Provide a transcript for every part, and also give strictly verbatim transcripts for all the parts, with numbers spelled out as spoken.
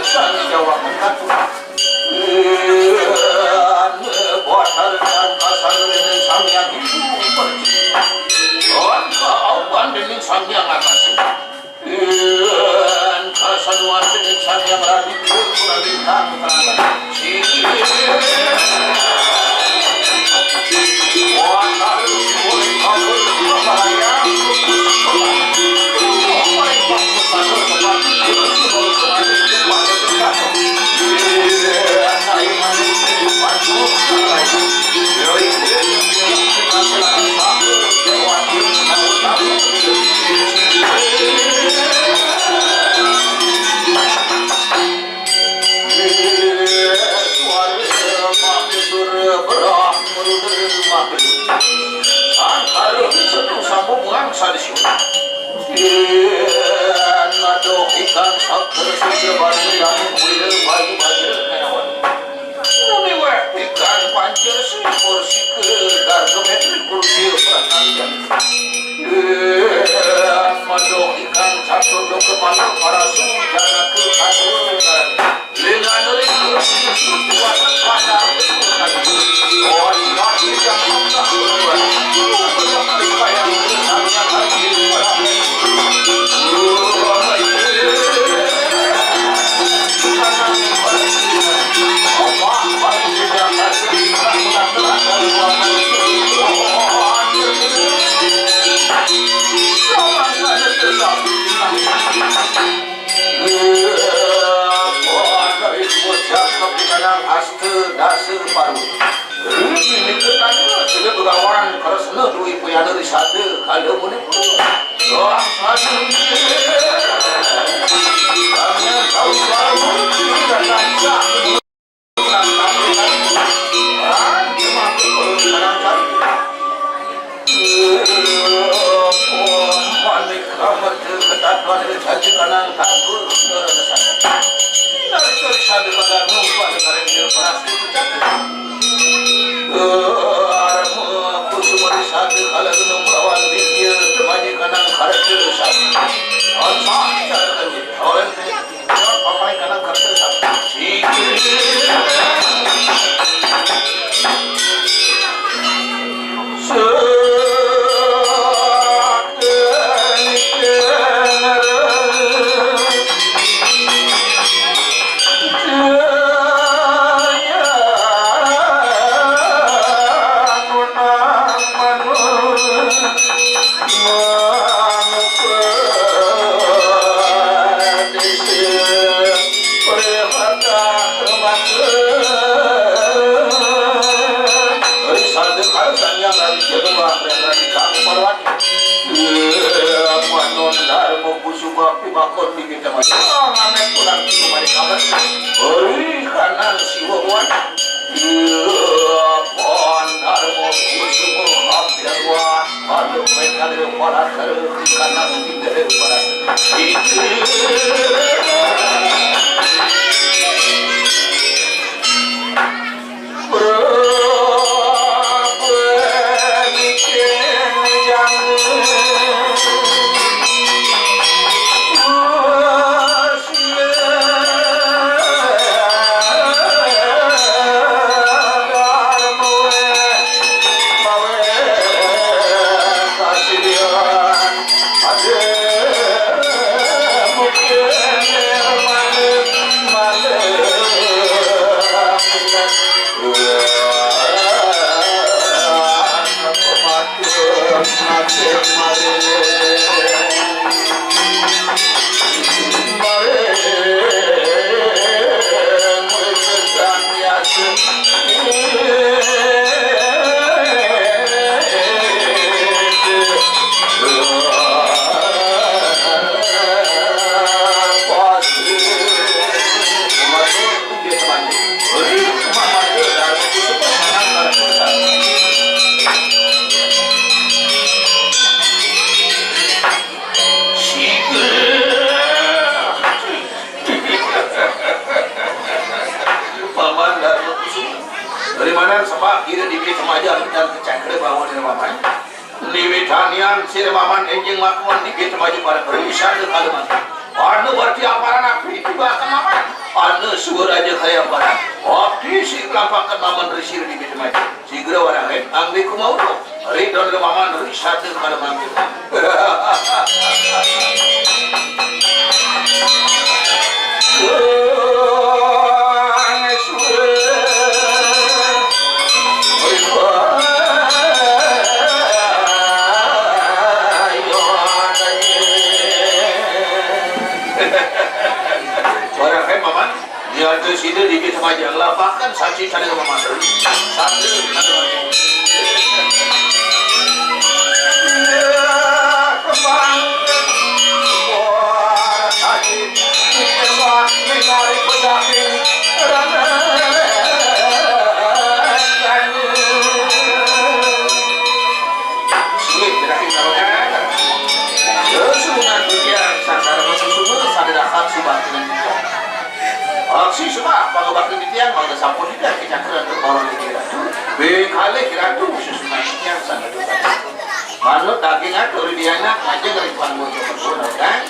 Sang Jawa Mengkatu. Buat hareutan kasaluheuneun Sang Hyang Hindu. Buat kaauban dening Sang Hyang Atas. Kasaluan dening Sang Hyang Raditya Pura Bintang Terang. Sangkara setu sambung mangsa di sini. Yen adoh ikang sabda sutra basa yang kuila bayu baja kanawan. Muni weh ikang panca sipur sika garga metri kursi pratanggan. Yen adoh ikang catur kepala parasu janaka katur. Dari ngucap kapikanang astu dasar paru. Ini ketanya sudah begawan, kalau sana dua ibu yang dari sada, kalau boleh pun. Doa satu. Kami tahu suara mulut, kita tak bisa. Kusuma pimakon di kita mah. Oh, ngamet pulang di rumah di kamar. Oi, kanan siwa wan. Pon darmo kusuma hampir wan. Aduh, mereka dari pada terus kanan di dari pada. Paman Darma Kusuma. Dari mana sebab kira di Bukit Remaja dan kecakra bawa dari paman? Niwitanian sira maman enjing makuan di Bukit Remaja pada perwisata Kalimantan. Anu berarti aparan api tiba ke maman. Suaraja kaya parang. Abdi si lampakan maman risi di Bisma. Sigra warang, eh, angdi kumauna. Ridon maman risi sada kada mangkin. Warang, eh, maman. Nya teu sida di Bisma jeung lapakan saci tadi mah. Satu, satu. Sulit, tidak kita. Terus, mengaku dia, sasar, masuk sumur, sadar akan, subah, dengan kita. Aksi sumpah, pangubakti titiang, mangga sampun titiang kacangkeran teu bawang titiang. Béh kalih Ratu, susunan titiang sangat. Manut daging atur di anak, majeng ring panggung jepun, kan?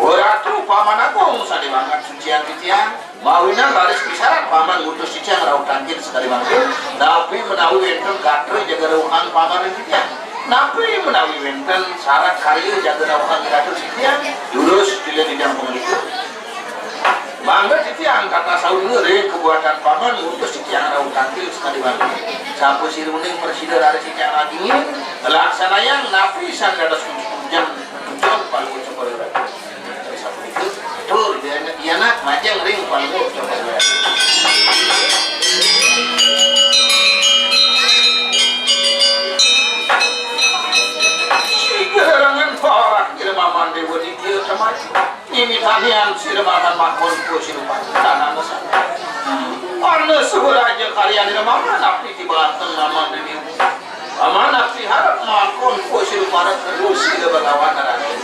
Oh Ratu, Paman Agung, sané banget sucian titiang. Mawinan raris pisarat Paman ngutus titiang rauh tangkil sakadi mangkin, napi menawi wénten gatra jaga rauhan Paman ring titiang. Napi menawi wénten sarat karya jaga rauhan Ratu titiang, durus titiang titiang panglikur. Mangga titiang tata sauna ring kabuatan Paman ngutus titiang rauh tangkil sakadi mangkin. Sapasira uning prasida raris titiang ragingin, laksanayang napi sané dados tujuan, tujuan paluhur saperluran. Sapunika, tur, iya nak, iya nak, majeng ring paluhur saperluran. Siga larangan parak ira maman déwa didieu temaju. Mimitanian sira makan makon ku sira panutan anu sané. Anu suhur aja karyan ira maman abdi tiba ateng maman di dieu. Paman abdi harap makon ku sira para terus sira bagawan raden.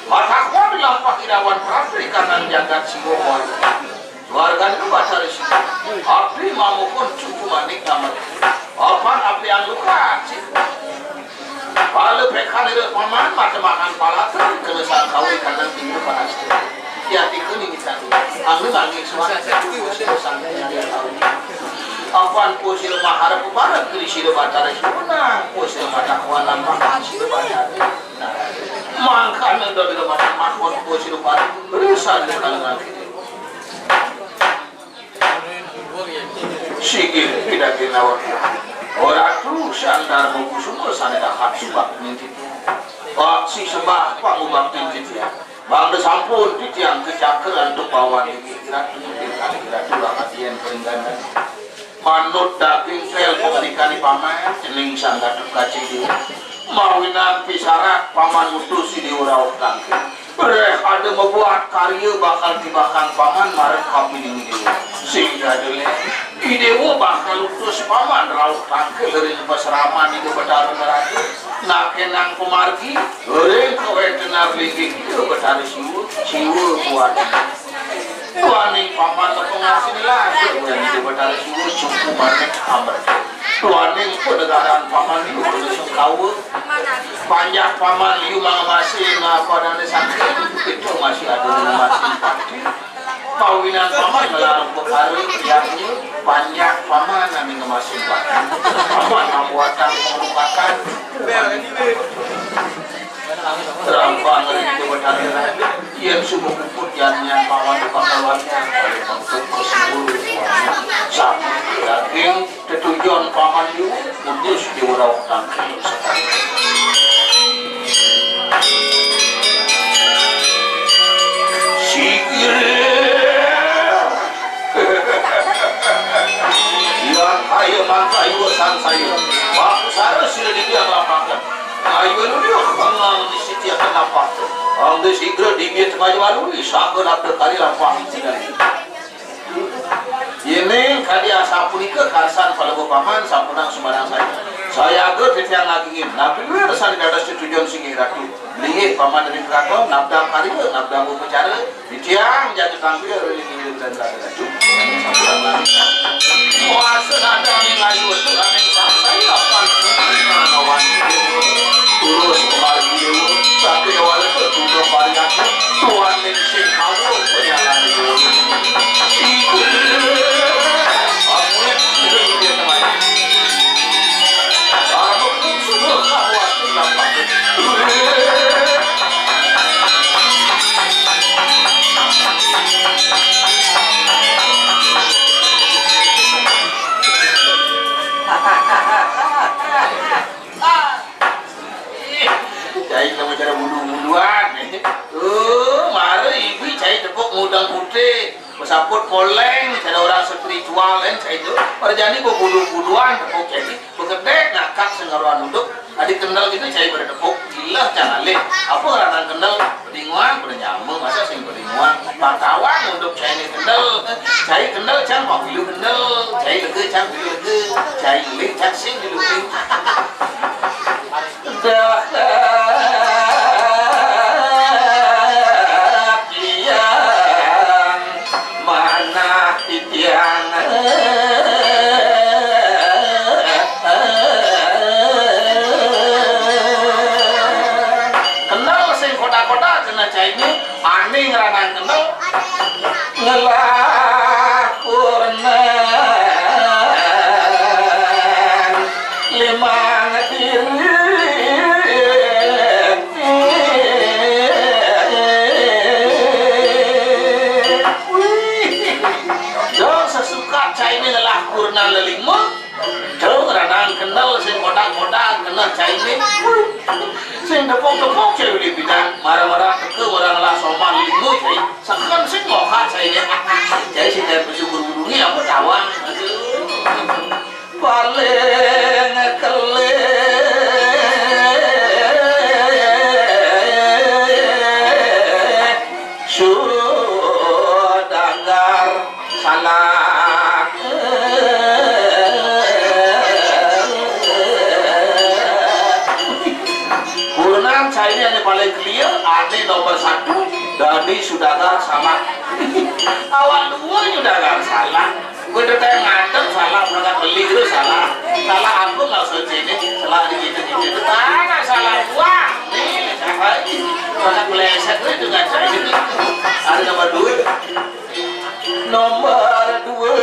Matakwa dilampah irawan pratri kanang jagat siwa kuarga. Keluarga nu Batara Siwa. Abdi mamuhun cupu manik amat. Apan abdi anu kacit. Pala pekan ira paman, mata makan palatur, kena sangkawi kanang tinggal panastir. Kiatikeun mimitan. Anu manggih suara. Apan ku sira maharep bareng, keri sira Batara Siwa, ku sira matakwa lampah, sira Batara. Nah, mangkana dadi makan makon ku sira Batara. Risan kanang kita. Sigi pidaging nawon. Oh Ratu Sandar Kusuma sané dahat subak nintit. Pak si sembah pangubaktin titiang. Mangda sampun titiang kacangkeran antuk bawan inggih Ratu, inggih Ratu, Ratu Rahadian Pringganan. Manut daging tel pangandikané Paman, cening Sang Gatotkaca. Mawinan pisarat Paman ngutus si Déwa rauh tangkil. Réh ada mabuat karya bakal tibakan Paman marep kapining Déwa. Sing ada lé, I Déwa bakal utus Paman rauh tangkil ring pasraman Ida Betara Narada. Nakénang pamargi, ring kawéntenan linggih Ida Betara Siwa, Siwa kuat. Duaning Paman pangarsiné lantur, Ida Betara Siwa cupu manik amreta. Duaning panegaran Paman liu kena sungkawa. Panjak Paman liu mangemasin padané sakti, itu masih ada ngemasin pati. Mawinan Paman ngelarang perkara, ya, panjak Paman anu ngemasin pati. Paman ngabuatan pengelukakan. Rampang ring Ida Betara. Yén suba puput janian Paman pangkaluannya, paling pangkuk ke sembur. Sapi daging tetujon Paman liu, kudus diuraukan. Sigir. Yan ayo mangka iwa sang saya. Baku sara sira didiang lampakan. Ayo lu dia pengang di siti akan lampah. Angge sigra di bia tengah jalan lu, sangka labda kali lampah. Yéning kadi asapunika karsan palebur Paman, sampunang sumbarang saya. Saya aga titiang ngagingin. Napi luwih resan dados tetujon singgih Ratu. Linggih Paman ring keraton, nabdal karya, nabdal upacara. Titiang jaga tampil ring linggih dan raga Ratu. Sampunang lari. Muasa nadang ning ayu wetu aning sangsaya apan. Terus kemarin dia, sakti wala tertuduh varian. Tuan ning sing kawul penyalan. Put poleng, cara orang spiritual kan, cai itu. Pada jani bebudu-buduan, tepuk cai ini. Bekedek ngakak sing ngaruan uduk. Adi kendel gitu, cai pada tepuk. Gila, cang alih. Apa ngaranan kendel? Pedinguan, pada nyambung. Masa sing pedinguan? Bakawan uduk cai ini kendel. Cai kendel, cang papilu kendel. Cai lega, cang pilu lega. Cai lih, cang sing pilu lih. Dah tiang manah titiang. Kendel sing kotak-kotak kena cai ini, aning ranang kendel. Ngelah kurnan limang diri. Wih, dong sesuka cai ini ngelah kurnan lelima. Dong ranang kendel sing kodak-kodak kena cai ini. Sing tepuk-tepuk cai ini bidang marah-marah teke orang ngelah soman lima cai. Sekan sing moha cai ini. Cai sing dari pesu guru-guru ini apa tawang. Aduh. Paling kelih sudagar salah. Kurnan cai ini ane paling kelih, ane nomor satu, dadi sudagar salah. Awak dua sudagar salah. Gue tuh kayak ngadem salah, berangkat beli itu salah. Salah aku nggak usah sini, salah di gitu gitu. Itu tanah salah gua. Nih, siapa ini? Berangkat meleset gue itu nggak cari ini. Ada nomor dua. Nomor dua.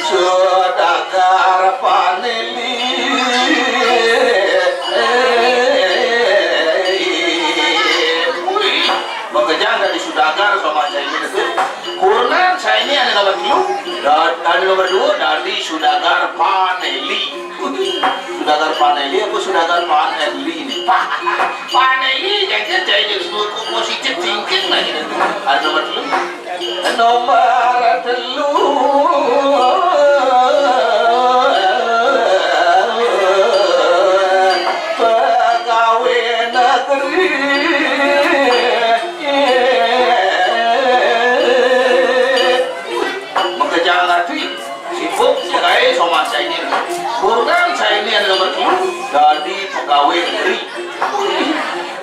Sudagar paneli. Wih, makejang dadi sudagar sama cai ini tu. Kurnan cai ini ane nomor tiga, dan ane nomor dua dadi sudagar paneli. Sudagar paneli apa sudagar paneli ini? Paneli jadi cai ini semua positif thinking lah gitu. Ane nomor tiga. Nomor telu, pegawai negeri. Makejang ati, sibuk, sebagai soman cai ini. Kurnan cai ini ane nomor telu, dadi pegawai negeri.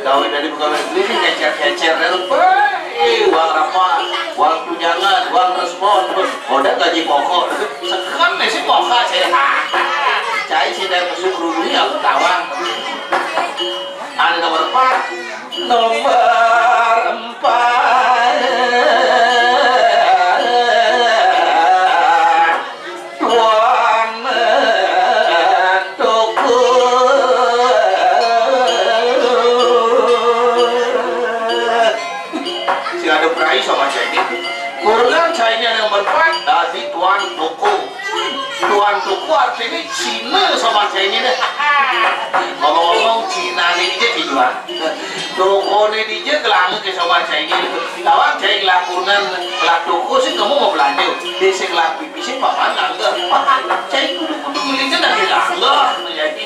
Gawe dadi pegawai negeri ni kecer-kecer deh, lupa. Eh, uang rapat, uang tunjangan, uang respon, terus udah gaji pokok. Sekan nih si pokok saya. Cai si dari musuh kerudungnya aku tawang. Ada nomor empat. Nomor empat. Tuan toko. Sing ada berai sama cai ini. Kurnan cai ini ane nomor empat, dadi tuan toko. Tuan toko artinya Cina sama cai ini deh. Ngomong-ngomong, Cina ini dia tujuan. Tokone dija gelanga ke sama cai ini. Lawan cai ngelah kurnan, ngelah toko sih kamu mau belanja. Dia sih ngelah pipi sih paman langgar. Paman, cai kudu-kudu beli kan dari langgar. Jadi,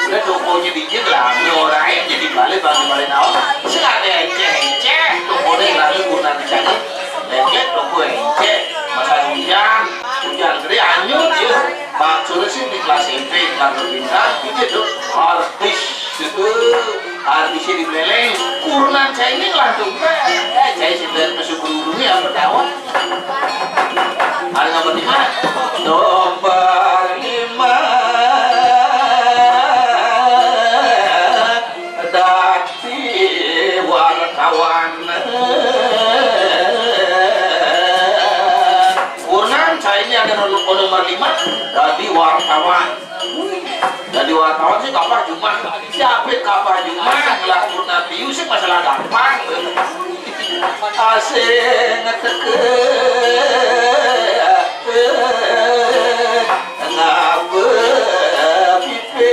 udah tokonya dija gelanga, orang lain jadi balik, balik, balik naon. Sih ada enceh-enceh, tokone gelanga kurnan di sana. Lek-lek toko enceh, masa hujan, hujan gede anyut ya. Maksudnya sih di kelas M P, kelas bintang, itu tuh artis itu, artisnya di Beleleng, kurnan cai ini lah tuh. Eh, cai sih dari pesu guru ya pertama. Ada nomor lima. Nomor lima. Dadi wartawan. Kurnan cai ini ane nomor lima, dadi wartawan. Dadi wartawan sih kapah jumah. Siapa kapah jumah? Ngelah kurnan liu sih masalah gampang. Asing teke. Ngabe pipe.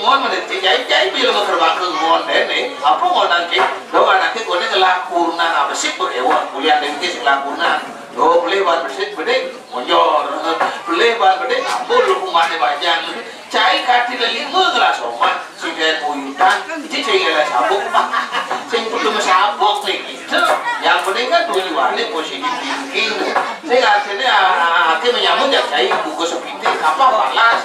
Mon menit cai, cai bila makerbangka mon dene. Apa ngonan cai? Do anake kone ngelah kurnan apa sih bekewa? Kuliah dene sing ngelah kurnan. Do pelih ban besit bedik, monjor. Pelih ban bedik, ambul lu kumane bajang. Cai kati lelima ngelah somat. Sing kaya buyutan, ije cai ngelah sabuk. Sing perlu sabuk nih gitu. Yang penting kan tujuannya positive thinking. Sing artinya, ah, ah, ake menyambut ya cai buku sepitik apa balas.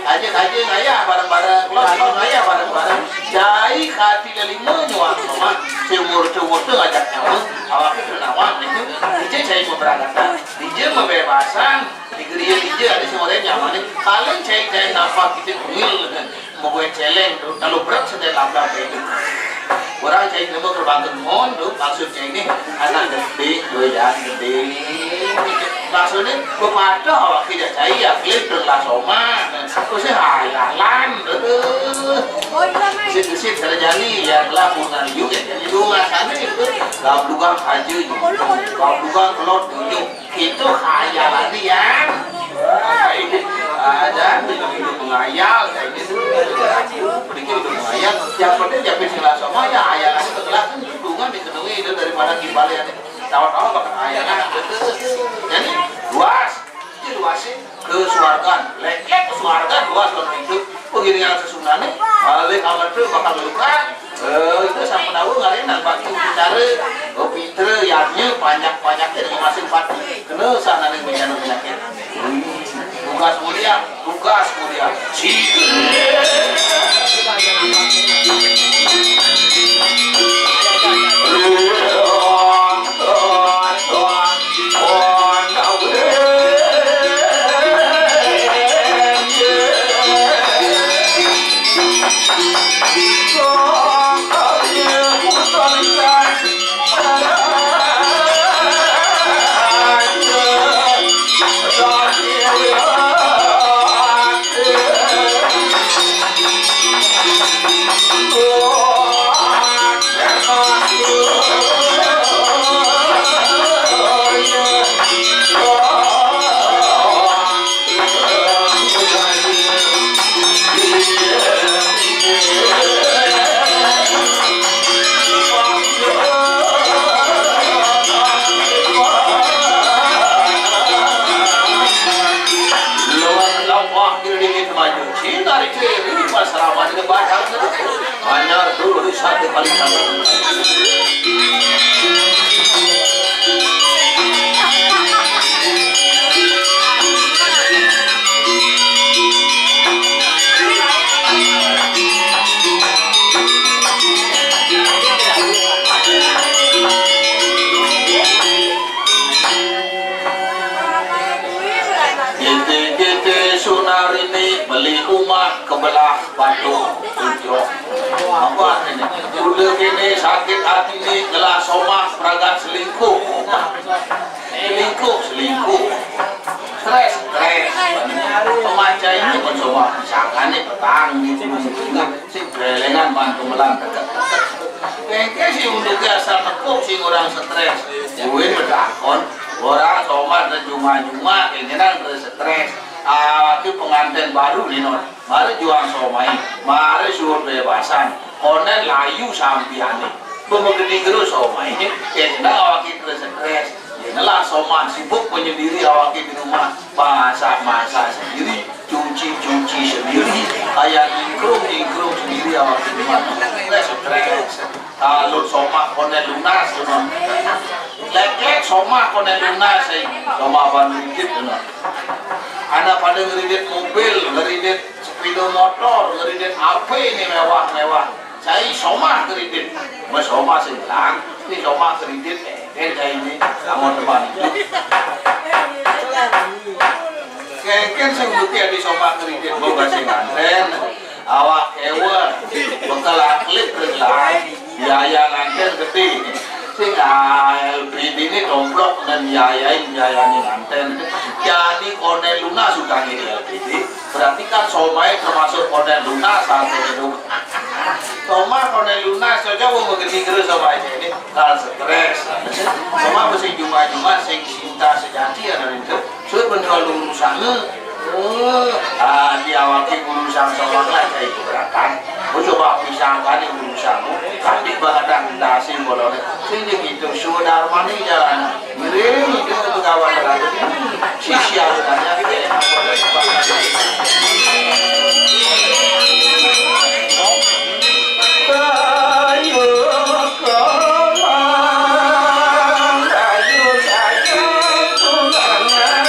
Aja kaja ngayah bareng-bareng, kelon kelon ngayah bareng-bareng. Cai kati lelima nyuang somat, seumur seumur tu ngajak nyawa, awak itu nawang itu, ije cai pemberangkatan, ije pembebasan, di geria ije ada seorang nyawa ni, paling cai cai nafas kita kuil, mau gue celeng tu, kalau berat sedang labrak itu. Orang cai nama kerbangkeng mon tu, maksud cai ni, anak gede, doyan gede. Maksudnya, bepatah awak kita cai, ya, klik tu lah somat. Terus hayalan. Aduh. Sit-sit kerja ni, ya, lah, bunga liu, ya, jadi bunga sana itu. Gablugang aja, yuk. Gablugang kelot, yuk. Itu hayalan ni, ya. Hai. Ada, begitu mengayal, kayak gitu. Begitu mengayal. Yang penting, ya, bismillah, semua, ya, hayalan itu kelak, bunga diketemu itu daripada kimbal, ya, nih. Tawa-tawa bakal ayana. Jadi, luas. Jadi, luas sih. Ke suargan. Lek-lek ke suargan, luas, luas itu. Begini yang sesungguhnya, balik amat tu bakal luka. Eh, itu sampai tahu ngari nang bagi bicara. Oh, Peter, yanya, banyak-banyaknya dengan masing pati. Kena sana nih bencana penyakit. Tugas mulia, tugas mulia. Lawan lawah kiri dingin maju. Cina di kiri, pasraman di batang. Hanya dulu di satu kali. Kita-kita Sunarini beli rumah kebelah Batu Pucuk. Apa ini? Udah kini sakit hati ni, ngelah somah peragat selingkuh. Selingkuh, selingkuh. Stres, stres. Pemacai ini pun semua. Sangkane petang gitu. Si belengan ban kemelan. Kengke si unduknya asal tepuk si orang stres. Buin bedakon. Orang somah dan juma-juma. Kengke nang stres. Ah, itu pengantin baru ni, non. Mari juang somai, mari suruh bebasan. Konen layu sampiane. Bemegedi gerus somai, kena awak kita stres. Inilah somah sibuk menyendiri awak di rumah. Masak-masak sendiri, cuci-cuci sendiri, kayak nyingkrung-nyingkrung sendiri awak di rumah. Stres, stres. Kalau somah konen lunas, lunas. Lek-lek somah konen lunas, eh. Somah ban dikit, lunas. Anak pada ngeridit mobil, ngeridit sepeda motor, ngeridit A P ini mewah-mewah. Saya somah ngeridit. Mas somah sing bilang, ini somah kredit, eh, saya ini sama teman itu. Kengken sing bukti di somah kredit, mau kasih nganten. Awak ewa, bekal aklit, biaya nganten gede. Sing, ah, L P D ini tomplok dan biayain, biayain nganten. Jadi konen lunas sudah ini L P D. Berarti kan somai termasuk konen lunas, artinya itu. Somai konen lunas, cocok mau begini terus somai ini. Kan stres. Somai mesti juma-juma sing cinta sejati ya, dari itu. Sudah bener lu sana. Oh, ah, di Awaké guru sang sorangan, saya keberatan. Gua coba pisang kali guru sangmu, tapi bagadang dasi bolone. Sing gitu, sudarmani jalan. Ngiring itu tuh kawan terakhir. Sisi alusannya gitu ya. Ayo, kawan, ayo, sayang, tunangan.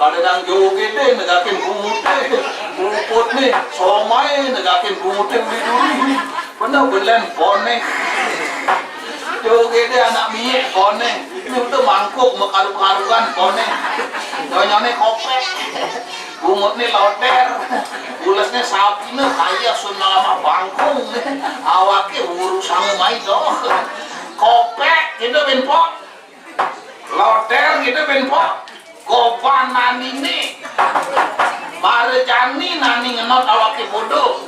Ada nang joget deh, negakin bungut deh. Keruput nih, somai negakin bungut deh, beli duri. Bener, belen boneh. Joget deh, anak miye boneh. Ini udah mangkuk, mekaru-karuan boneh. Nyonyone kopek. Bungut nih loder. Bulesnya sapi nih, kaya sun lama bangkung nih. Awake urus sama mai doh. Kopek, gitu, Ben Pok. Loder gitu, Ben Pok. Goban nani nih. Marejani nani ngenot awake bodoh.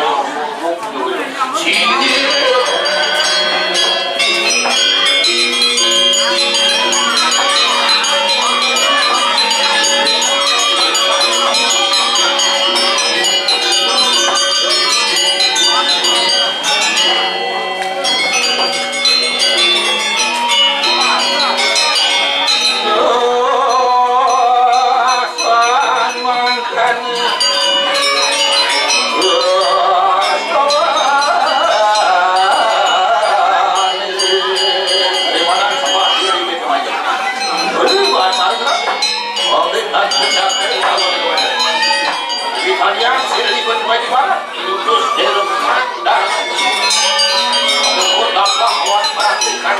Italian sila ikut majiba, terus dia lepas dah. Aku dapat buat perhatikan.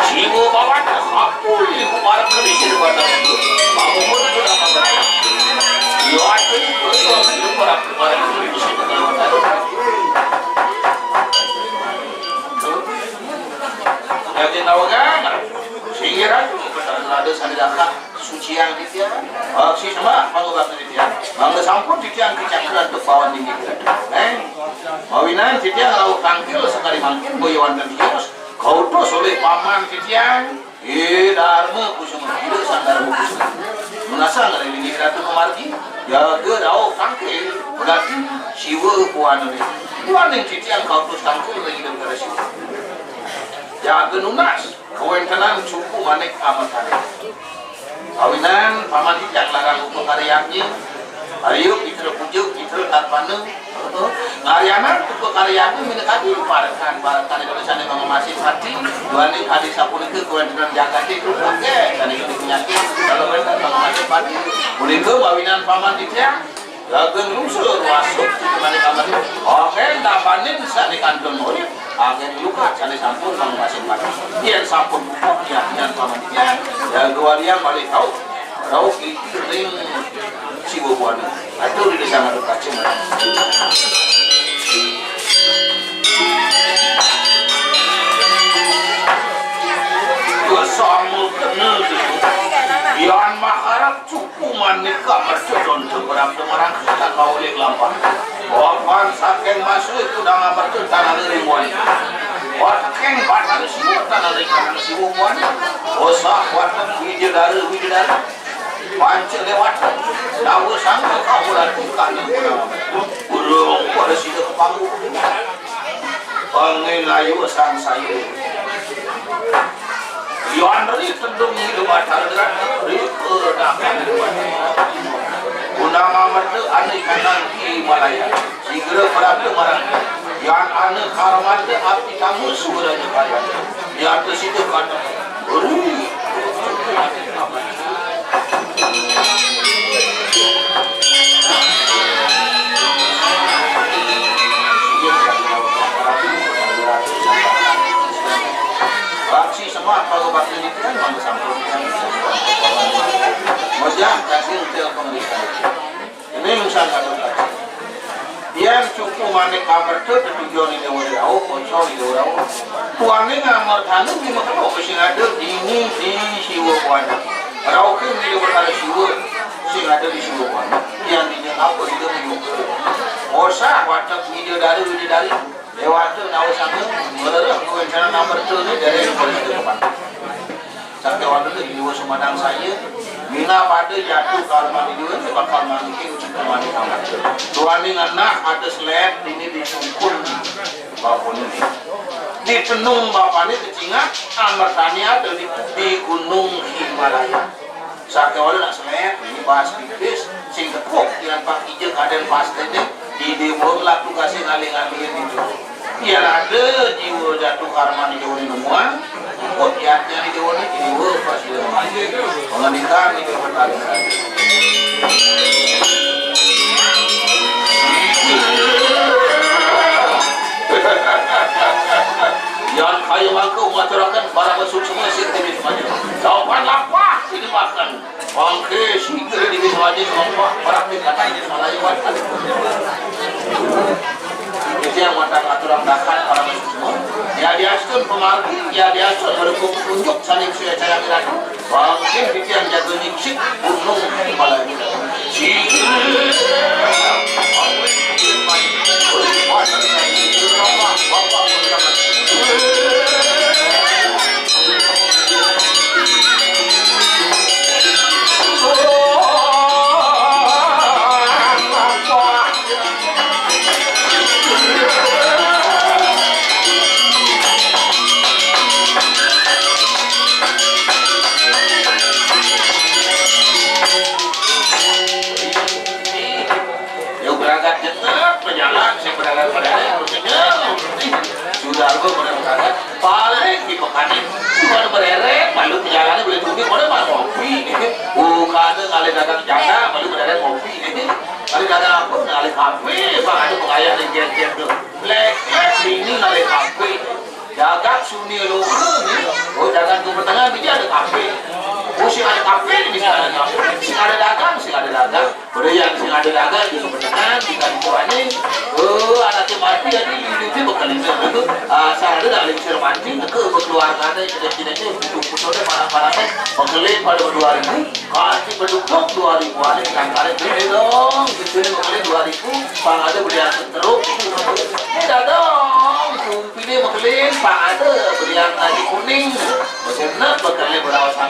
Jiwa bawa kapul ibu barang lebih sila pada. Bangun pun dapat. Yo aku itu ibu barang barang lebih sila pada. Jadi tahu kan? Singgir aku ada sana dapat. Suciang titiang. Oh, si sama, mangga bakti titiang. Mangga sampun titiang kecakran tepawan dingin. Neng, mawinan titiang rauh tangkil sekali mangkin boyawan dan tios. Kau tuh soleh paman titiang. Eh, Dharma kusuma, tidak sang Dharma kusuma. Menasang dari dingin ratu kemargi. Jaga rauh tangkil. Berarti siwa puan ini. Puan yang titiang kau tuh tangkil lagi daripada siwa. Jaga nunas kawéntenan suku Manik Amertani. Awinan paman titiang larang upakaryané, ayo pitra puja, pitra tarpana. Ngaryanan upakaryané minakadi parekan-parekan Ida sané mangemasin ati, duaning kadi sapunika kawéntenan jagaté tumpah sané dipunyakin. Kalau wénten mangemasin ati, punika mawinan paman titiang. Gageng lungsur masuk, mani kamari. Oké, dapanin sané kantun urip, anggén lukat sané sampun mangemasin mati. Yén sampun pupuk, yén, yén pamandian, ya gawalian malih rauh. Rauh ring Siwa Buana. Atur di sana kaca. Dua sama kena. Yan maharap Suku Manik Amerta don seberang semarang sutan maulih lampah. Korban saking masuk kudang Amerta tanah ring wani. Saking batang siwa tanah ring tanah siwa wani. Osah watek widadara, widadara. Panca lewat. Dawa sangka kahulan tukang kudang Amerta. Urung pada sida kepanggu. Pangin ayu sang sayu. Yan ri tedung Ida Batara Gatra, ri kedakan Ida Batara. Undang amerta ane kanang Himalaya, sigra prapta marang. Yan ane karmata api kamu suwara jaya. Nyata sida kata, ri. Baksi semak kalau bakti nitian mangga sampun. Mojang kasih tel pemeriksaan. Ini urusan satu kali. Yan suku Manik Amerta tetujon Ida Wali Rauh, konsol Ida Wali Rauh. Tuaning Amertana bima kena sing ada dini di Siwa Buana. Rauhing Ida Betara Siwa sing ada di Siwa Buana. Yan dini apa Ida menyuka. Osah watek widadara, widadari. Lewat tu nawa sama, merereh kewencangan Amerta ni dari Ida Betara Siwa. Sakéwala jiwa sumadang saya, mina pada jatuh karma jiwa ni bakal mangking cuma di kamar. Tuaning anak ada selet ini disungkun bapane. Ditenung bapane kecingak, Amertani ada di, di Gunung Himalaya. Sakéwala nak selet, ini bahas tipis, sing tekuk, yang pak ija kaden pasti ni, di dewa lah tugasnya ngaling-ngaling itu. Yén ada jiwa jatuh karma di Jawa nemuan, ikut yatnya di Jawa ini, jiwa pas di Jawa. Pengendikan di Jawa tadi. Yan kaya mangka ngaturaken para suksma sing tinis maju. Jawaban lapah sing dimakan. Mangke sing kira di Wisnu Aji, kelompok praktik kata Wisnu Aji, buat kali. Itu yang mata aturan dapat para semua. Ya diastun pemargi, ya diastun mendukung petunjuk saling suya cayang ratu. Mungkin itu yang jago nyiksit gunung kepala ini. Yo berangkat jenek, pejalan, sing berangkat pada hari, maksudnya, sudah aku berangkat. Paling di pekanin, bukan bereret, malu pejalannya boleh tunggu, boleh malah ngopi. Bukan ngalih dagang jaga, malu bereret ngopi. Ngalih dagang apa? Ngalih kafe, bang ada pengayah di gen-gen tuh. Lek-lek, ini ngalih kafe. Dagang Suni Luhur nih, oh, dagang Timur Tengah, dia ada kafe. Oh, sing ada kafe, ini sing ada kafe. Sing ada dagang, sing ada dagang. Udah yang sing ada dagang di Timur Tengah, di Kalipuran nih. Oh, anaknya mati, jadi hidupnya bakal ini. Ah, saya ada dalam lingsir mati, ke keluarganya, tidak-tidaknya, butuh-butuhnya, para-paranya, bakal pada dua ribu. Kasih pendukung dua ribu aja, yang kali ini dong, gitu nih, bakal dua ribu. Pang ada belian terus. Ini dah dong, sumpine mekelin, pang ada belian nasi kuning. Bener, bekelin berawasan.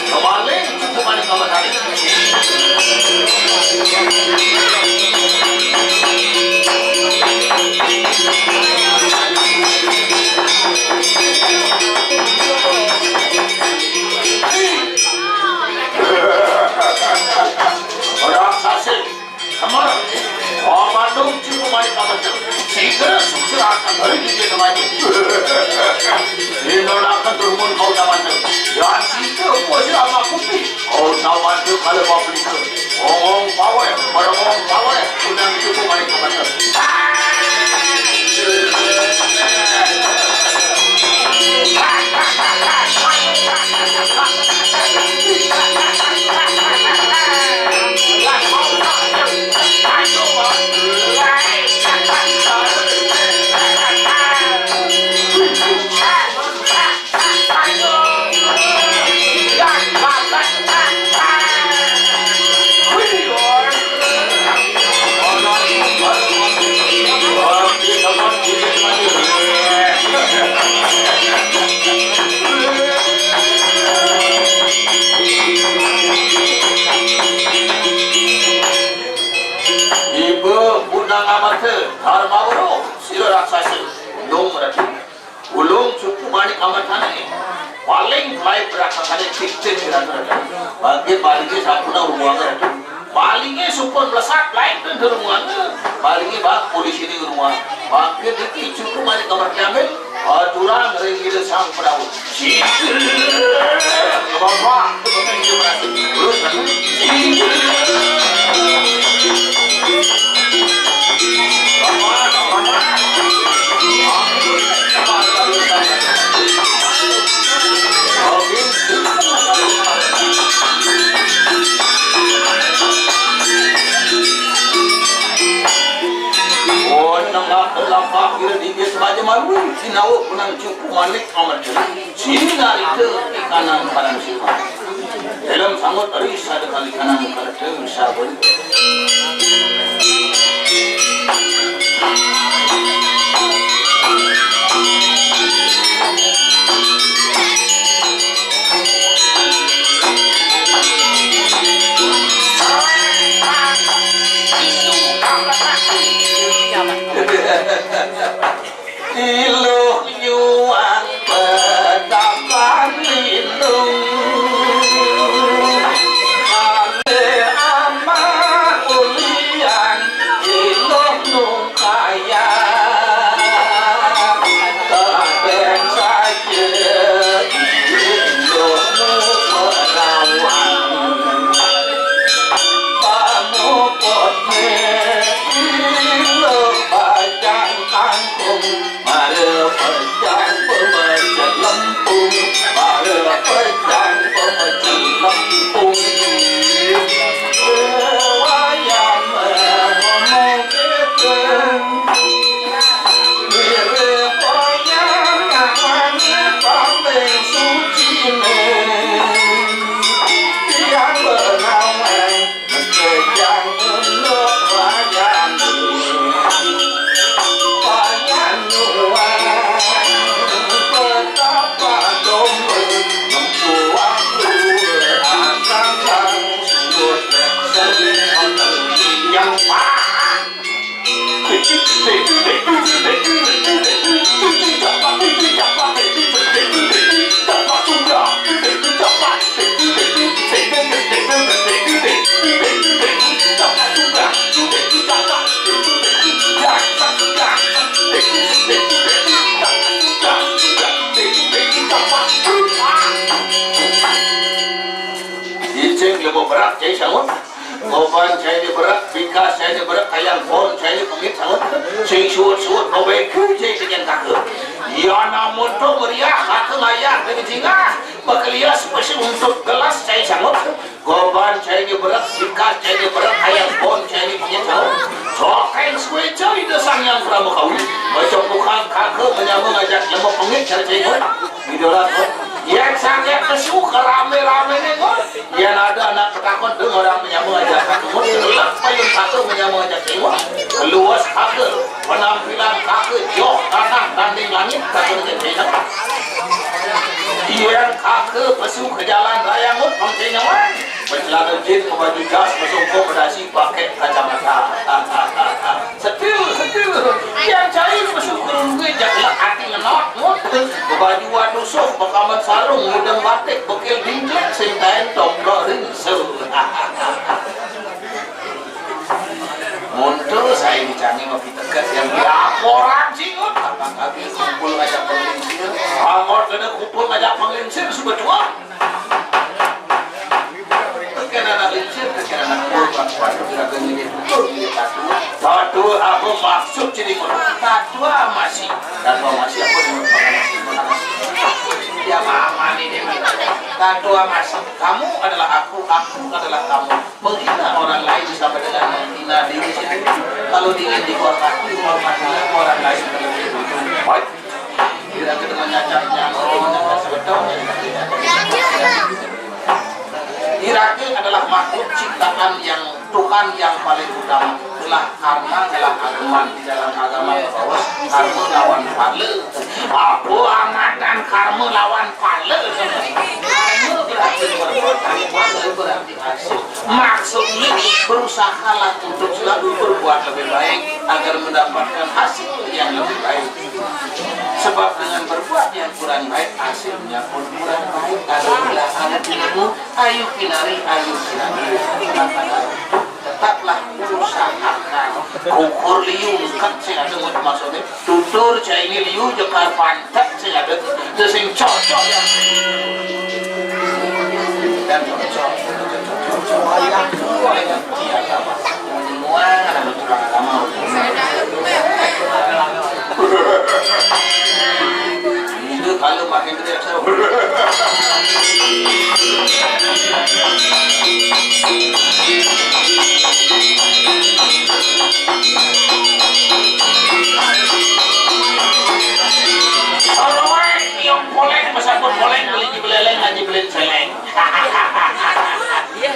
Kembali cukup maning kamatane. Orang sasik. Amar, oh, Bandung cukup main kamateng. Sigra sukses akan hari di dia kemana. Ini akan turun kau kamateng. Ya, sigra, oh, si ama kupi. Kau kamateng kalau mau beli ke. Ngomong power, ngomong power. Udah cukup main kamateng. Ibu punang amate, Dharma Woro, sira raksasa, nung ratu. Ulung suku manik amatane. Paling baik raksasane cicit kira-kira. Bangkit palingnya sampuna ruangan. Palingnya sumpun melesat, lain tentu ruangan. Palingnya bak polisi ini ruang. Bangkit iki suku manik kamar jamin. Aturan ring ida sang Prabu. Cicit. Bapak. Oh, nengah lapak kira di dia sebaja malu, sinawa punang cukup manik amat. Sinarita ikanang padang sipa. Dalam sambut ri sada kali kanang kareta sabun. Iluh nyuwang petapan lindung, ale ama ulian iluh nungkaya. Kabeh saja iluhmu perawan. Pamuputne iluh bajang kangkung mara Pan cai diberek, bingkas cai diberek, kayang pon cai dipengit saut. Sing suut-suut, bebek cai dengan kaka. Ya namun tu meriah, kaka ngayah di jingah. Bakalias pasti untuk gelas cai sangut. Goban cai diberek, bingkas cai diberek, kayang pon cai dipengit saut. Sokeng suai cai ida sang yang pernah mengkawin. Macam bukan kaka menyama ngajak lembek pengit cai cai ngut. Idola ngut. Yang sangat kesu kerame-rame ni ngut. Yan ada anak petakon tu orang menyama aja. Mun gelap payun kaka menyama aja tengok. Keluas kaka, penampilan kaka joh tanah tanding langit kaka dengan tengok. Yan kaka pesu ke jalan raya ngut mangke nyawan. Bercelana jeans, baju jas, besungkup, bedasi, pakai kacamata. Setil, setil. Yang cai bersyukur gue jaklak hati ngenot. Baju wadusuk, bekaman sarung, ngudeng batik, bekil dingklek, sing kain tomplok rinso. Muntul saya dicani mapi teket yang diaporan singut. Abang habis kumpul ngajak penglingsir. Anggot kena kumpul ngajak penglingsir sudah tua. Tekan anak lincir, tekan anak buah, buah, buah, juragan ini, buah, ini, tatua. Tatua, apa maksud jadi buah? Tatua masih. Tatua masih, apa dia? Ya, mama ni dia. Tatua masih. Kamu adalah aku, aku adalah kamu. Menghina orang lain sama dengan menghina diri sendiri. Kalau ingin dihormati, hormatilah orang lain terlebih dulu. Baik. Kira-kira dengan nyacak nyamuk, dengan nyacak sebetulnya. Iraga adalah makhluk ciptaan yang Tuhan yang paling utama. Itulah karma adalah ageman di dalam agama bahwa karma lawan pala. Apa amatan karma lawan pala? Karma berarti perbuatan, pala berarti hasil. Maksudnya berusahalah untuk selalu berbuat lebih baik agar mendapatkan hasil yang lebih baik. Sebab dengan berbuat yang kurang baik, hasilnya pun kurang baik. Ayo pinemu, ayo pinari, ayo pinari. Tetaplah usahakan. Ukur liu ungkat sing ada mau dimaksudnya. Tutur cai ini liu jekar pantek sing ada. Itu sing cocok yang dan cocok. Cocok. Iya, apa? Semua ada tulang agama. Itu kalau makin gede, saya Kalau wae nyong poleng, mesabut poleng, beli di beleleng, ngaji beli celeng.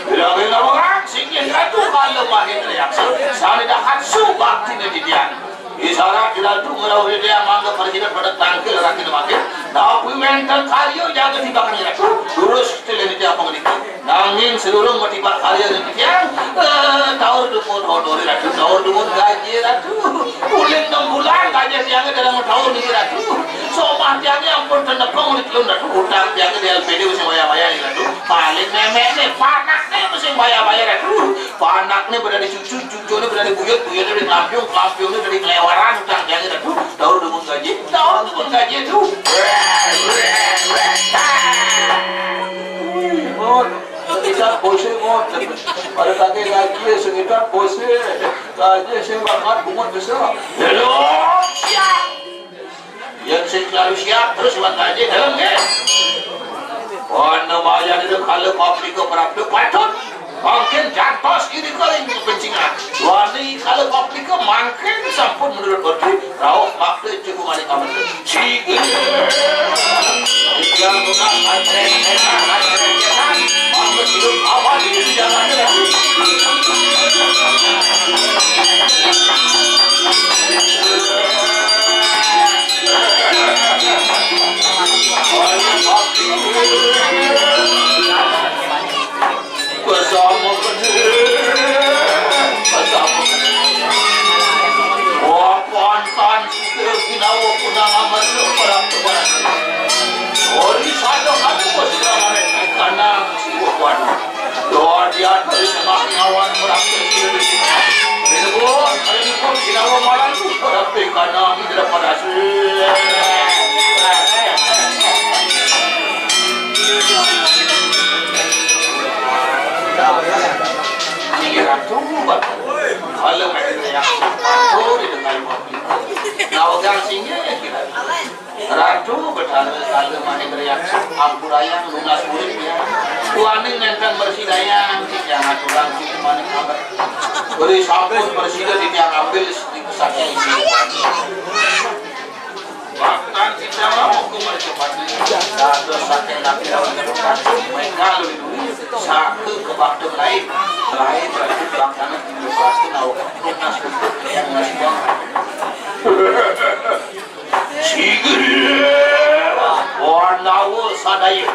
Bila beli lawangan, singgih ratu kalau makin reaksi, sani dahat subak tina didian. Isarat di ratu ngerau didian, mangga perjidat pada tangkil rakin makin. Tapi wenten karya jaga tibakan ratu, terus tilir di apa ngenikah. Nanging sedurung matibak karya ring titiang, eh, taur dumun honore Ratu, taur dumun gaji Ratu. Ulih enam bulan gaji tiangé dalam taun niki Ratu. Somah tiangé ampun tenepeng ulih telun Ratu. Utang tiangé di L P D mesti bayar-bayar niki Ratu. Paling méméné, panakné mesti bayar-bayar Ratu. Panakné pada dicucu, cucuné pada dibuyut, buyutné pada dilampiung, lampiungné pada dikelewaran utang tiangé Ratu. Taur dumun gaji, taur dumun gaji Ratu. Wih, Mon. Sengitan bosé, Mon. Pada kaki ngaji, sengitan bosé. Ngaji sing banget, bungut bisa. Lho, siap. Yén sing selalu siap, terus iwak ngaji, dalam nggih. Wana maya dina kala paplika prapta patut. Mangkin jantos irika ing pencingan. Wani kala paplika mangkin sampun menurut order. Rauh makta cukup manik amat. Sigi. Yang bukan pancen, pancen, pancen. Amat hidup awal ini di jalan. Bersama bener, bersama bener. Wah, pantan kita ginawa punang amat ke perang kebaran. Ori sadok aku bos kanang siwa kuan. Doa dia dari tengah ngawan perang ke sini. Ini pun, ini pun ginawa malam tu perang ke kanang tidak pada sini. Iya, Ratu. Mahendra Yaksa, ampurayang lunas urip ya. Kuaning nénten bersih dayang, titiang aturang sing manik abet. Beri sampun bersih titiang ambil saking isi. Bahkan kita mau ke mercepat dados saking napi lawan kebutuhan. Mereka lebih dulu satu kebakti lain, lain berarti bangkana di pasti nawa lunas urip yang ngasih. Sigel. Wan lawa sadaya.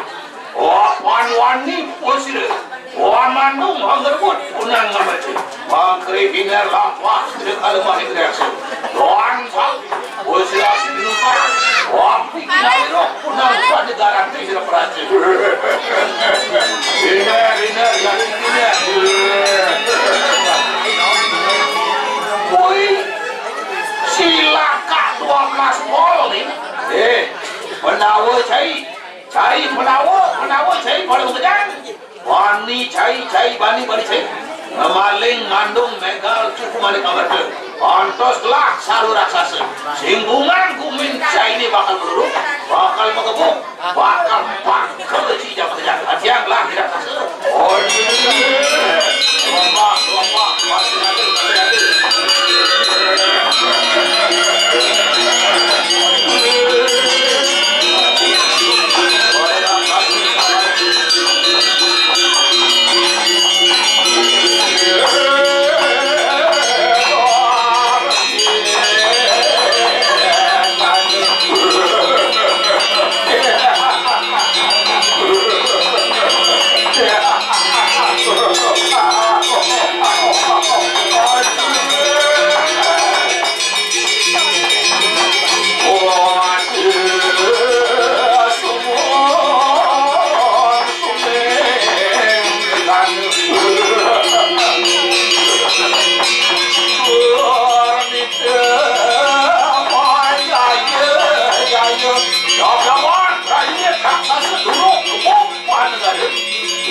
Wan wani pusira. Wan mandung hangrebut unang ngamati. Mangkri biner lampah sira kala mahendra yaksa. Wan sang pusira sinupa. Wan pikir awiro unang pada garanti sira praja. Biner, biner, ganti biner. Woi. Silaka dua belas pol nih. Eh, penawa cai. Cai penawa, penawa cai paling kejang. Bani cai, cai bani, bani cai. Maling mandung megal cukup maling kabar tu. Pantos lah saru raksasa. Singgungan gumin cai ini bakal beruruk, bakal mengebuk. Bakal, bakal, cicak, cicak. Hatian lah, tidak kasar. Oh, iya. Lomba, lomba, masih ada, masih ada.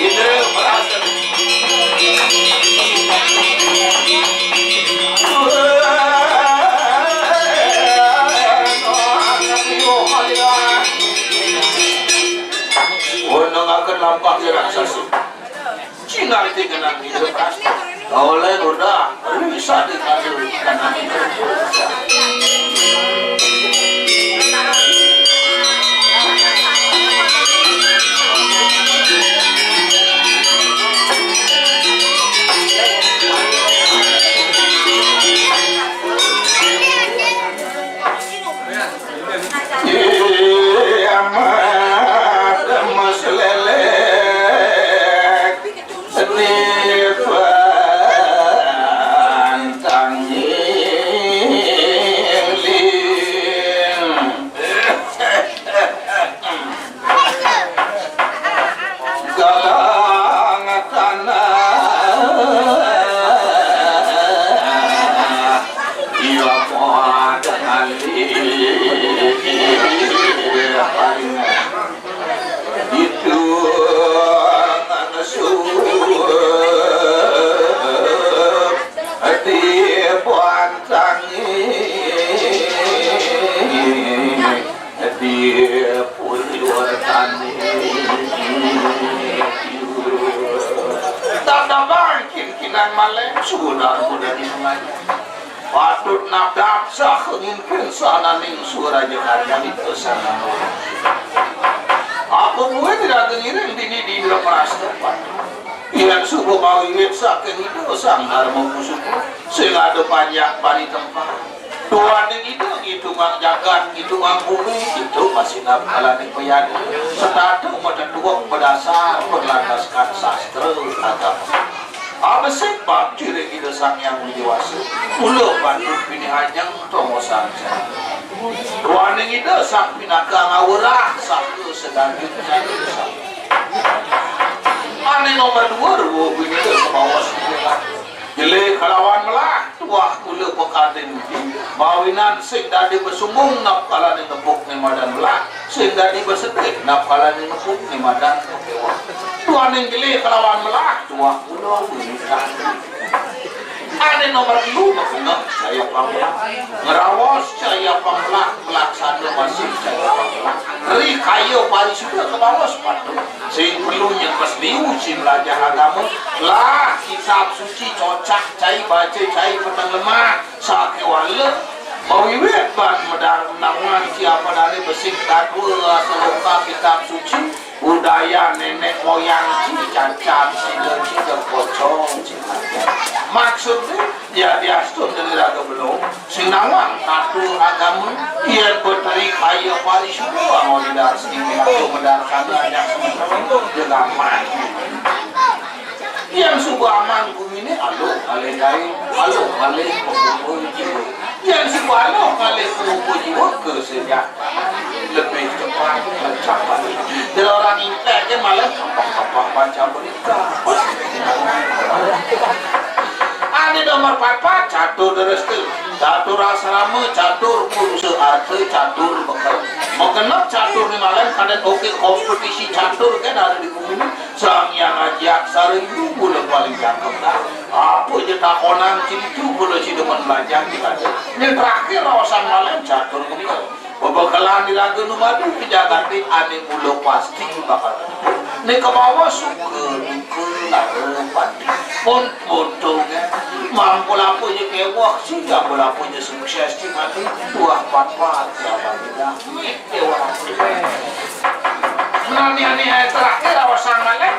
Indra merasa. Wenengaken lampah raksasa. Cina ati kenang hidup pasti. Oleh udah bisa dikasih. Iya, Mat, Mas Lelek, di pantang ngiling. Galang tanah, iya, kuat ngalih. Itu ngasup di bantangi. Di Purwatani. Tanda bangkin kinang malem sudah muda di mengaji. Patut nabdab sah nginken sananing suara Jakarta itu sana. Apa buat tidak ngiring dini di Indraprasta? Yang subuh mawiwit saking itu sang Dharma Pusaka. Sing ada panjak bani tempat. Duaning Ida ngitungang jagat, ngitungang bumi, itu masinab kalaning payada. Setata matetuek bedasar berlandaskan sastra agama. Abesik bab ciring Ida Sang Hyang Widhi Wasa, mula patut pinih ajeng tongosang. Duaning Ida sang pinaka ngawirah saka sedaging jani. Ane nomor dua, ruwa bini Ida semaos. Jelé kalawan melah, tuah kula pekadin Widhi, mawinan sing dadi besumbung napkalané ngepuk né madan melah, sing dadi besedih napkalané ngepuk né madan kéweh. Duaning jelé kalawan melah, tuah kula wiwitan. Ané nomor telu, makeneh cahya panglah, ngraos cahya panglah, pelaksana masih cahya panglah, ri kaya Sudah ke bawah sepatu. Sing perlu nyekes liu, sing belajar agama. Lah, kitab suci cocak, cai baca, cai peteng lemah. Sakéwala mawiwit ban medar menawan siapa dane besik dadua seloka kitab suci, budaya nenek moyang ci cacat sida-sida pocong ci. Maksudne, ya diastun dari raga belum, sing nawang atur agama, yen beteri kaya parisuda mau didasni aku medar sana ajak semeton jegaman. Yang suba aman gumine, aluh ngalih gaé, aluh ngalih pemupul jiwa. Yang suba aluh ngalih pemupul jiwa, kesejahteraan lebih cepat mencapai. Dari orang intek ke malah kapah-kapah baca berita. Ada nomor papat, catur restu, catur asrama, catur purusa arta, catur bekel. Mau genep catur ni malam kadang oke kompetisi catur kan ada di gumine. Sang Hyang Aji Aksara iku mula paling cakep dah. Apa je takonan situ mula sida men belajar kita. Ni terakhir rawasan malam catur kembar. Bebekelan di raga nu madu ke jagate ane mula pasti bakal. Ni ke bawah suka duka lara pati. Pun untung ya. Mampu lapu je kewah, sehingga lapu je sukses di mati. Buah papat ya mati dah. Dewa. Nani-ani ai terakhir awasang maleh.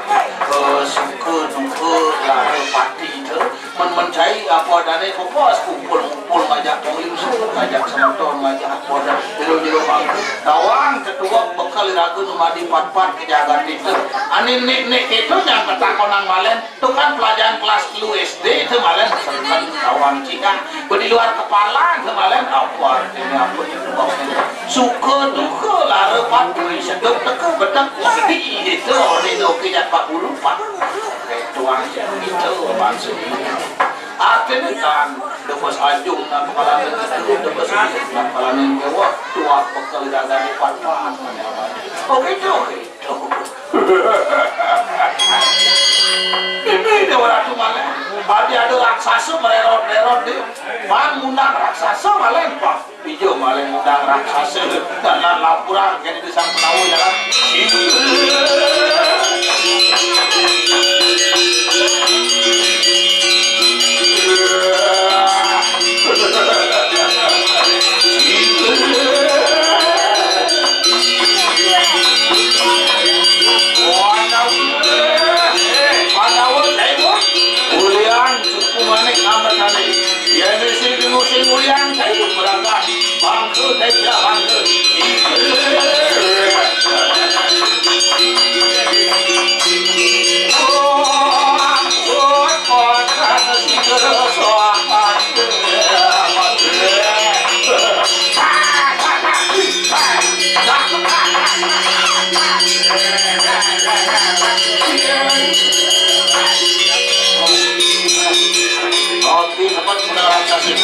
Eh, suka duka lara pati tu. Men mencai apa dane pepos kumpul-kumpul ngajak penglingsur, ngajak semeton, ngajak apa dan jero-jero bangku. Tawang ketua bekal raga nu madi pat-pat ke jagat itu. Ani nik-nik itu yang ketakonan malen. Tu kan pelajaran kelas telu S D tu malah seken kawan cina. Di luar kepala tu malah apa artinya apa itu. Suka duka lara patuh sedok teka bedak mesti itu orang itu kejat empat puluh empat. Tuan itu maksudnya. Artinya kan depas anjung nak kepala itu depas nak kepala yang jawab tuah bekal dagang empat empat. Oke tu. Ini dia orang tu malah. Bagi ada raksasa mererot-rerot dia. Pan ngundang raksasa malah. Wah, ijo malah ngundang raksasa. Dan laporan kene di sang penawa jalan. Ulian suku manik nama tadi. Ya, ini sing dengu sing ulian saya berangkat. Bangku, saya bangku. Kopi dapat mengarang kasih.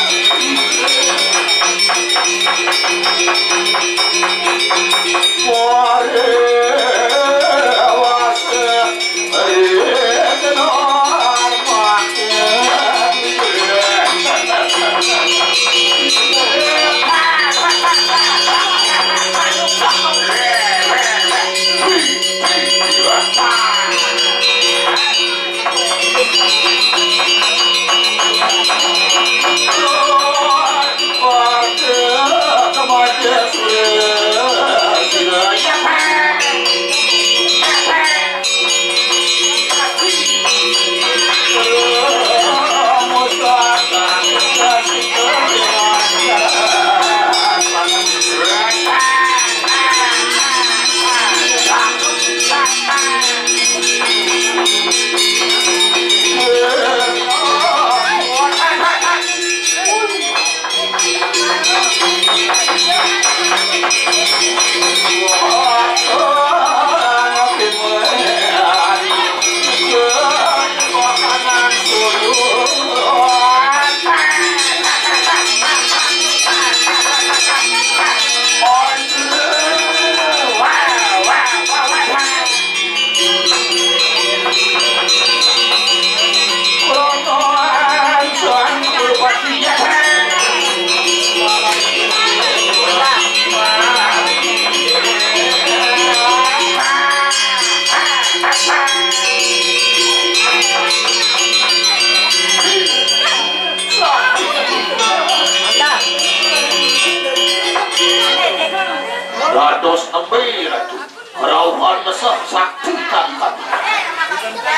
Dados nembé, Ratu. Rauhan mesah sakti tangkat.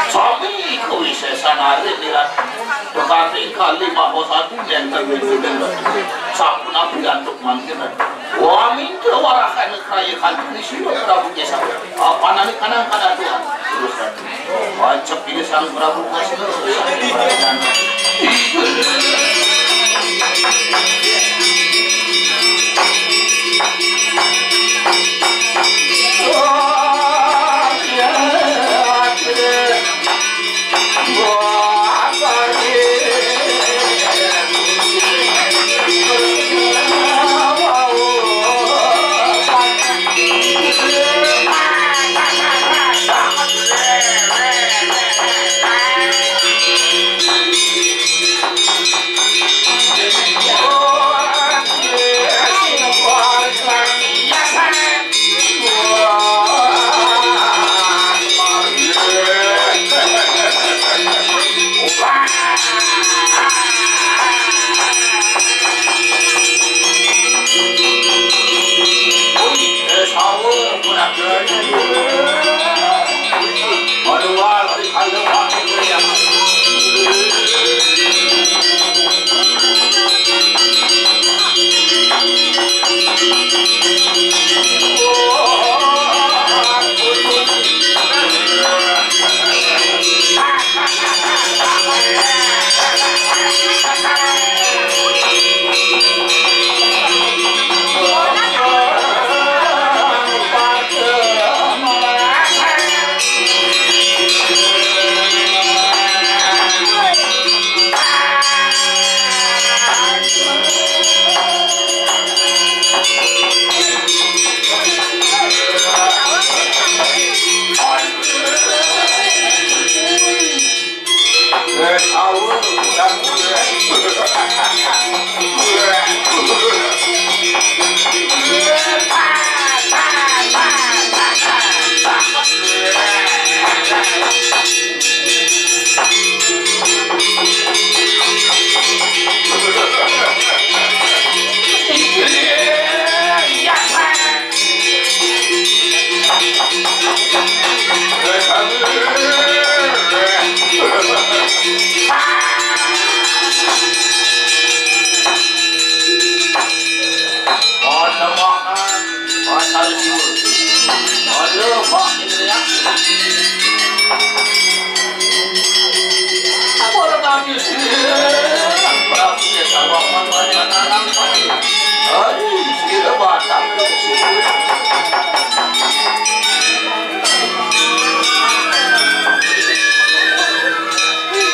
Sami kawisésan ari ni, Ratu. Tekating kali maha satu nénten wujuding, Ratu. Sapunapi antuk mangkin, Ratu? Wa minta warahan kaya kanti sira Prabu Késa. Apanane kanang kadatuan. Terus, Ratu. Wajib ini Sang Prabu Kresna.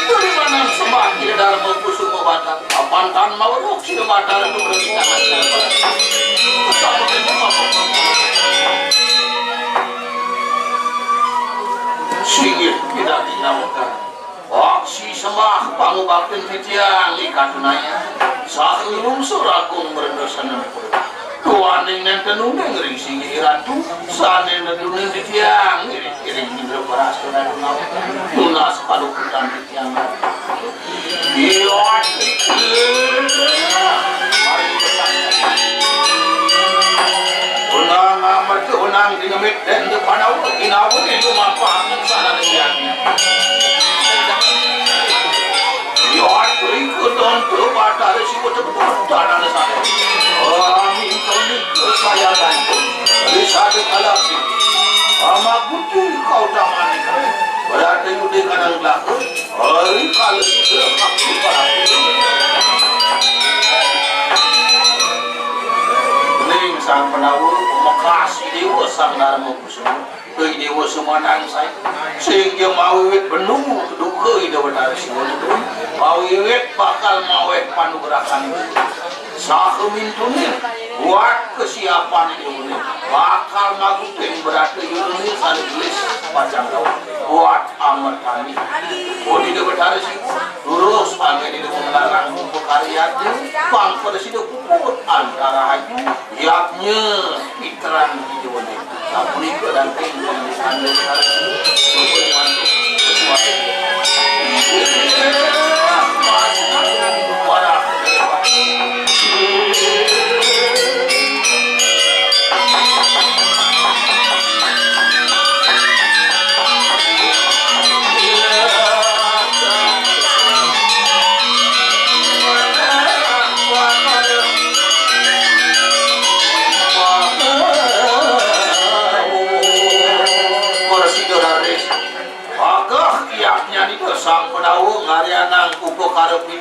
Dari mana sembah kira dalam kusuma batang. Apan tan maweruh sira Batara Dura di tangan. Singgih tidak dinawakkan. Aksi sembah pangubaktin titiang ikatunaya. Saha lungsur agung merendosan. Duaning nénten uning ring singgih Ratu, sané nénten uning titiang ngiring-iring Indra Parasta Ratu nawaka. Nunas padukutan titiang Ratu. Iya. Unang amat unang dingemit dan depan awak ginawa di rumah pangin sana titiang. Yatri kedonto Batara Siwa tepuk tangan sana. Amin kami kesayangan. Risada kalapi. Amakuti kau tamani. Berarti udah kanang belakang. Hari kala kita. Ning Sang Pandawa, Makasi Dewa, Sang Darma Kusuma. Ri Déwa Sumanangsaya. Sing ja mawiwit bendu duka Ida Betara Siwa. Mawiwit bakal maweh panugrahan. Saha mintunin buat kesiapan Ida Unin. Bakal maguting berata Ida Unin sané gelis pacang tau. Buat amertani. Pun Ida Betara Siwa. Terus angin Ida Unin larang pakarya. Pang pada sida puput antara aju. Yadnya Piteran Ida Unin. Sapunika dangin pemeriksaan dari Ratu. Sampun mantuk sesuai. Warah.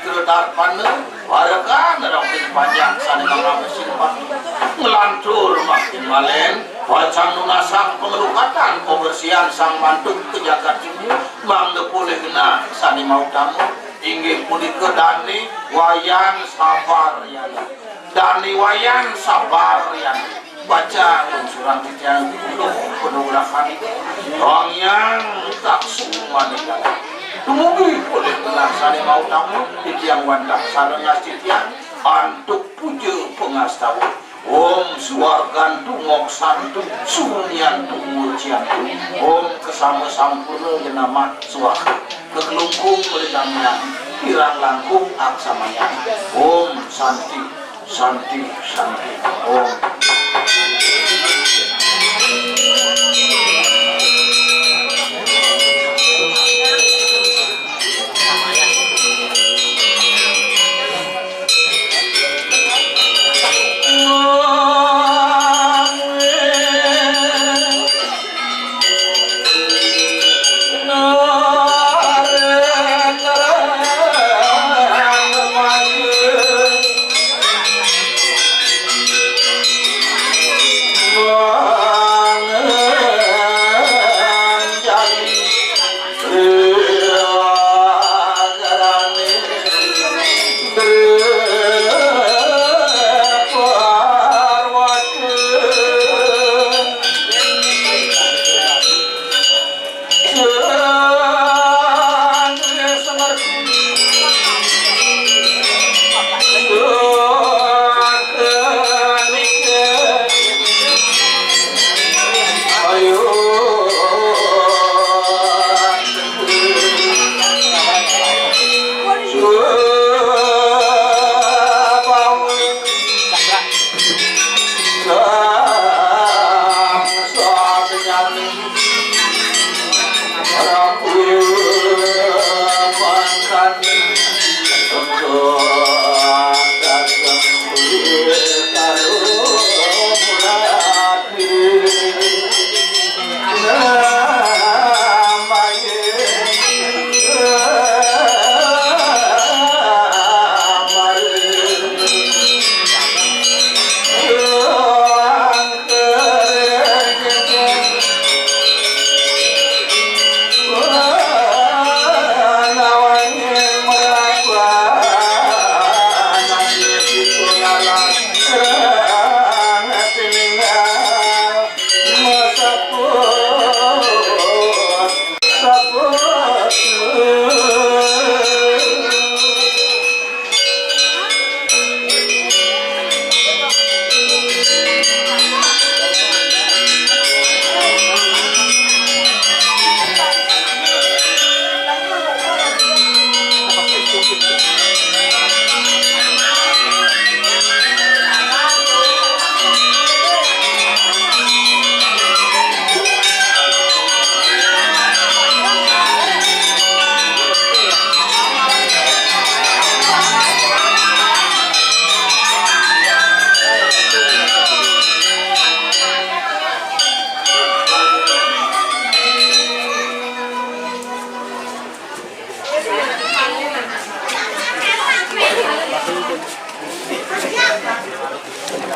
Keretarpana, warakan roti panjang sané mangambé simpan. Nglantur makin malén, pacang nunasak panglukatan pabersihan sang mantuk ka jagat ini, mangda polih genah sané mautama, inggih punika Dané Wayan Sabar Yana. Dané Wayan Sabar Yana. Baca lungsuran titiang puluh penugrahan. Tong Yang tak sumani dalam. Dumugi polih genah sané mautama, titiang wantah sareng astitiang antuk puja pangastawa. Om suargantu moksantu sunyantu muciantu. Om kesama sampurna jenama suaka. Kekelungkung melidamian, pirang langkung aksamanya. Om santi, santi, santi. Om.